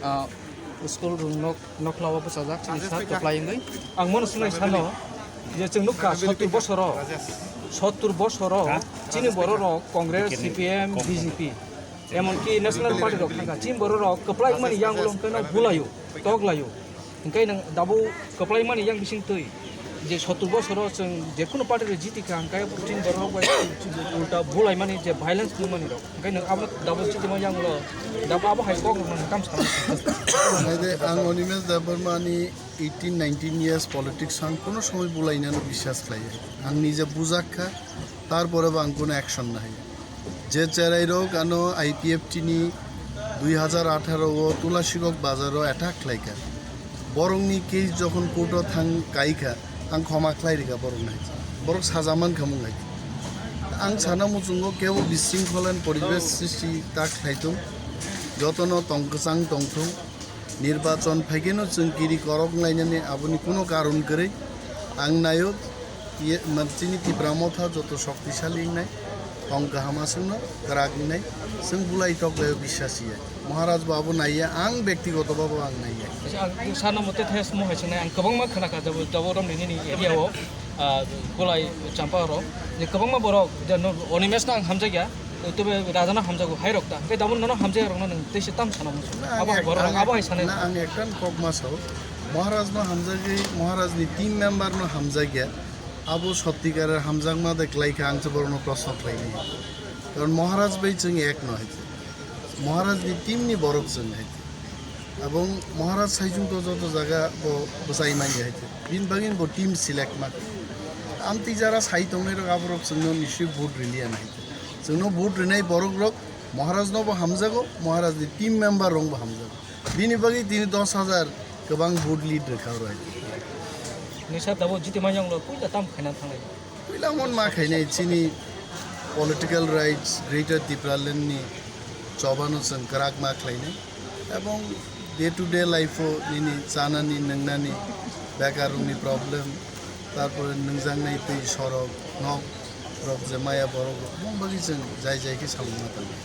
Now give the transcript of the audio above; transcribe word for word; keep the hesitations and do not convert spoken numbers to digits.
Ah, school room nok, nokla o bwchajak chini sir kwplai wngwi. Ang mono swngnai sano je chwng nukha sottur bosoro, sottur bosoro chini bororok Congress, C P M, B J P, emonki National Party rok thangkha. Chini bororok kwplai mani yang ulo hwnkhe no bulaio, toklaio. Hwnkhe nwng dabo kwplai mani yang bising twi je sottur bosoro chwng jekunu party rok jiti kha, hwnkhe chini bororok bai ulta bulaimani je violence nungmani rok. Hwnkhe nwng abo dabo chitimo yang ulo, dabo abo hai kok rok nwng tam sa. Hai de, ang Animesh Debbarma ni eighteen nineteen years politics ang kono somoy bulainano biswas khlaiya. Ang nije bujak kha, tarpore bo ang kono action nahai. Je cherai rok ano I P F T ni dui hajar atharo o Tulasikok bazar o attack khlaikha. Borokni case jokhon court o thang kaikha, ang khoma khlai rikha borokno hai. Borok saja mankha mung hai. Ang sana muchungo kebo bisingkholan poribesh sristi ta khlaitung. Jotono tong kwchang tongthung. Nirbachon phaikeno chwng kiri korok wnglainani aboni kuno karon kwrwi. Ang naio, ye, man, chini Tipra Motha joto shoktisali wngnai. Tong kaham aswkno kwrak wngnai, chwng bulai toklaio biswas ya. Maharaj bo abo naiya, ang bektigoto babo ang naiya. Acha, ang sana mote thes mo hai sanai, ang kwbangma khna kha jabo, jabo romni nini area o, ah, Kolai Champa oro, je kwbangma borok, je no, Animesh no ang hamjakya, tebe Raja no hamjago, hai rok ta. Hwnkhe dabo nono hamjakya rokno nwng tei se tam sana muchung. Na, ang Abo hai ek-, borok, ang abo ek-, hai sanai. Na, ang ekkan kok ma sao, Maharaj no hamjagwi, Maharaj ni team member no hamjakya, abo sottikar hamjakma de khlai kha, ang se borokno proshno khlai di. Karon Maharaj bai chwng ek no hai. Maharaj ni team ni borok chwng hai. Abong Maharaj saichung to joto jaga bo bwchai manya hai. Bini bagwi bo team select ma. Amtwi jara sai tongnai rok aborok chwngno nisi vote riliya nai. Chwngno vote rinai borok rok Maharaj no bo hamjago, Maharaj ni team member rok bo hamjago. Bini bagwi tini dos hajar kwbang vote lead rwkha oro hai. Nisa dabo jiti manyang lo puila tam khaina thangnai. Puila mon ma khainai chini political rights Greater Tipraland ni chobano chwng kwrak ma khlainai. Ebong day to day life o nini chanani nwngnani bekarrokni problem, tarpore nwngjaknai twi sorok nok rok je maya borok rok, bong bagwi chwng jai jai khe samung ma tangwi.